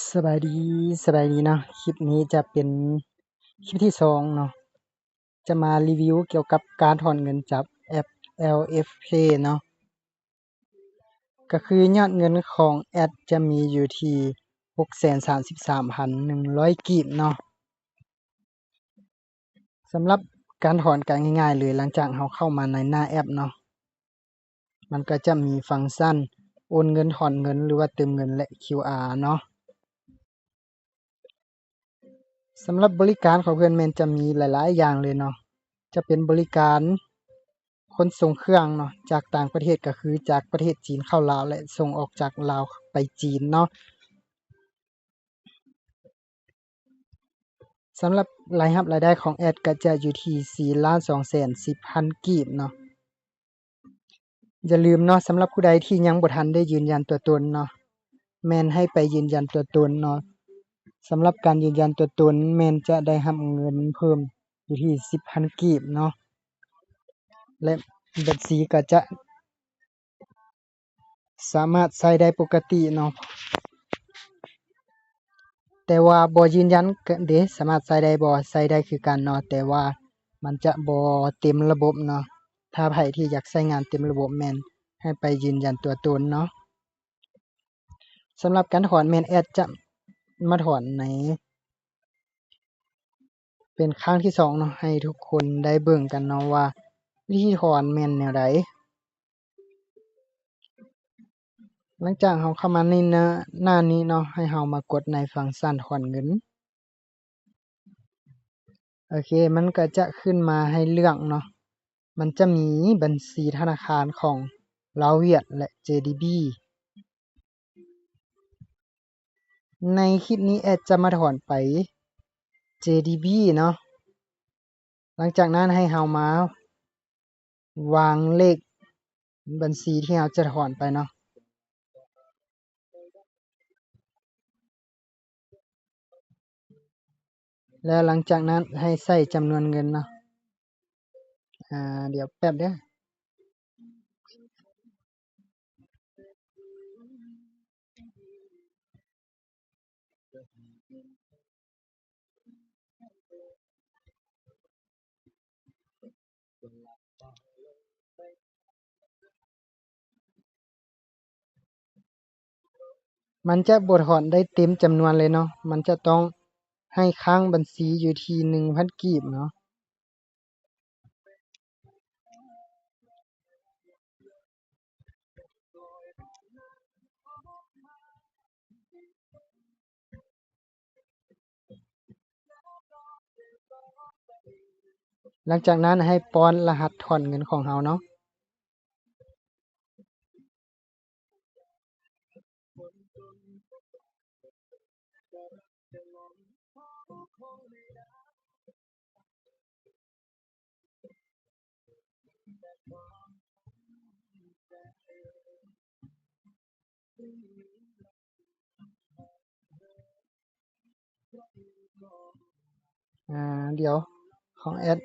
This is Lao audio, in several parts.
ສະບາຍດີ, ສະບາຍດີເນາະ. ຄລິບນີ້ຈະເປັນຄລິບທີສອງເນາະ, ຈະມາຣີວິວກ່ຽວກັບການຖອນເງິນຈາກແອັບ ແອລເອັຟເພ ເນາະ. ກໍຄືຍອດເງິນຂອງແອັດຈະມີຢູ່ທີ່ ຫົກແສນສາມສິບສາມພັນໜຶ່ງຮ້ອຍ ກີບເນາະ. ສຳລັບການຖອນກໍງ່າຍໆເລີຍ, ຫຼັງຈາກເຮົາເຂົ້າມາໃນໜ້າແອັບເນາະ, ມັນກໍຈະມີຟັງຊັນໂອນເງິນ, ຖອນເງິນ ຫຼືວ່າເຕີມເງິນ ແລະ ຄິວອາ ເນາະ. ສຳລັບບໍລິການຂອງເພິ່ນແມ່ນຈະມີຫຼາຍໆຢ່າງເລີຍເນາະ, ຈະເປັນບໍລິການຂົນສົ່ງເຄື່ອງເນາະ ຈາກຕ່າງປະເທດ ກໍຄືຈາກປະເທດຈີນເຂົ້າລາວ ແລະ ສົ່ງອອກຈາກລາວໄປຈີນເນາະ. ສຳລັບລາຍຮັບລາຍໄດ້ຂອງແອັດກໍຈະຢູ່ທີ່ ສີ່ລ້ານສອງແສນສິບພັນ ກີບເນາະ. ຢ່າລືມເນາະ, ສຳລັບຜູ້ໃດທີ່ຍັງບໍ່ທັນໄດ້ຢືນຢັນຕົວຕົນເນາະ, ແມ່ນໃຫ້ໄປຢືນຢັນຕົວຕົນເນາະ. ສຳລັບການຢືນຢັນຕົວຕົນແມ່ນຈະໄດ້ຮັບເງິນເພີ່ມຢູ່ທີ່ ສິບພັນ ກີບເນາະ ແລະ ບັນຊີກໍຈະ ສາມາດໃຊ້ໄດ້ປົກກະຕິເນາະ. ແຕ່ວ່າບໍ່ຢືນຢັນເດ້ ສາມາດໃຊ້ໄດ້ບໍ່? ໃຊ້ໄດ້ຄືກັນເນາະ, ແຕ່ວ່າມັນຈະບໍ່ເຕັມລະບົບເນາະ. ຖ້າໃຜທີ່ຢາກໃຊ້ງານເຕັມລະບົບແມ່ນໃຫ້ໄປຢືນຢັນຕົວຕົນເນາະ. ສຳລັບການຖອນແມ່ນແອັດຈະມາຖອນໃນ ເປັນຄັ້ງທີສອງເນາະ, ໃຫ້ທຸກຄົນໄດ້ເບິ່ງກັນເນາະວ່າວິທີຖອນແມ່ນແນວໃດ. ຫຼັງຈາກເຮົາເຂົ້າມາໃນໜ້າ ໜ້ານີ້ເນາະ, ໃຫ້ເຮົາມາກົດໃນຟັງຊັນຖອນເງິນ. ໂອເຄ, ມັນກໍຈະຂຶ້ນມາໃຫ້ເລືອກເນາະ, ມັນຈະມີບັນຊີທະນາຄານຂອງລາວຫວຽດ ແລະ ເຈດີບີ. ໃນຄລິບນີ້ແອັດຈະມາຖອນໄປ ເຈດີບີ ເນາະ. ຫຼັງຈາກນັ້ນໃຫ້ເຮົາມາວາງເລກບັນຊີທີ່ເຮົາຈະຖອນໄປເນາະ. ແລ້ວຫຼັງຈາກນັ້ນໃຫ້ໃສ່ຈຳນວນເງິນເນາະ. ອາ ດຽວແປັບເດີ. ມັນຈະບໍ່ຖອນໄດ້ເຕັມຈຳນວນເລີຍເນາະ, ມັນຈະຕ້ອງໃຫ້ຄ້າງບັນຊີຢູ່ທີ່ໜຶ່ງພັນກີບເນາະ. ຫຼັງຈາກນັ້ນໃຫ້ປ້ອນລະຫັດຖອນເງິນຂອງເຮົາເນາະ. ອາ ດຽວ ຂອງແອັດ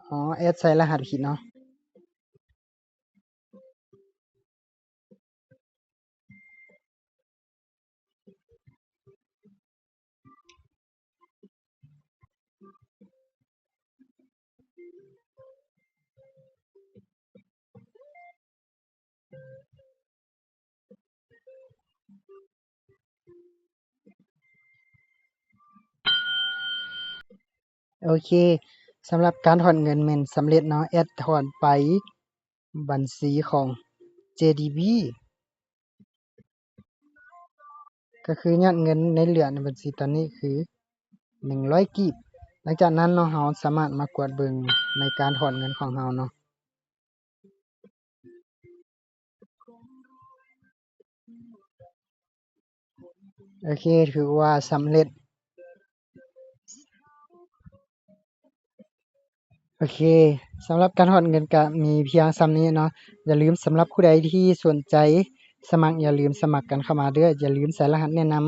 ອໍ ແອັດໃສ່ລະຫັດຜິດເນາະ. ໂອເຄ, ສຳລັບການຖອນເງິນແມ່ນສຳເລັດເນາະ, ແອັດຖອນໄປບັນຊີຂອງ ເຈດີບີ ກໍຄືຍອດເງິນໃນເຫຼືອໃນບັນຊີຕອນນີ້ຄືໜຶ່ງຮ້ອຍກີບ. ຫຼັງຈາກນັ້ນເນາະ, ເຮົາສາມາດມາກວດເບິ່ງໃນການຖອນເງິນຂອງເຮົາເນາະ. ໂອເຄ, ຖືວ່າສຳເລັດ. ໂອເຄ, ສຳລັບການຖອນເງິນກະມີພຽງສ່ຳນີ້ເນາະ. ຢ່າລືມ, ສຳລັບຜູ້ໃດທີ່ສົນໃຈສະໝັກ, ຢ່າລືມສະໝັກກັນເຂົ້າມາເດີ້. ຢ່າລືມໃສ່ລະຫັດແນະນຳ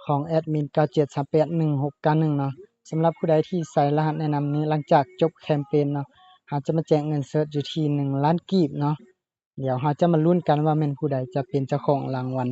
ຂອງແອັດມິນ ເກົ້າເຈັດສາມແປດໜຶ່ງຫົກເກົ້າໜຶ່ງເນາະ. ສຳລັບຜູ້ໃດທີ່ໃສ່ລະຫັດແນະນຳນີ້, ຫຼັງຈາກຈົບແຄມເປນເນາະ, ເຮົາຈະມາແຈກເງິນສົດຢູ່ທີ່ໜຶ່ງລ້ານກີບເນາະ. ດຽວເຮົາຈະມາລຸ້ນກັນວ່າແມ່ນຜູ້ໃດຈະເປັນເຈົ້າຂອງລາງວັນ.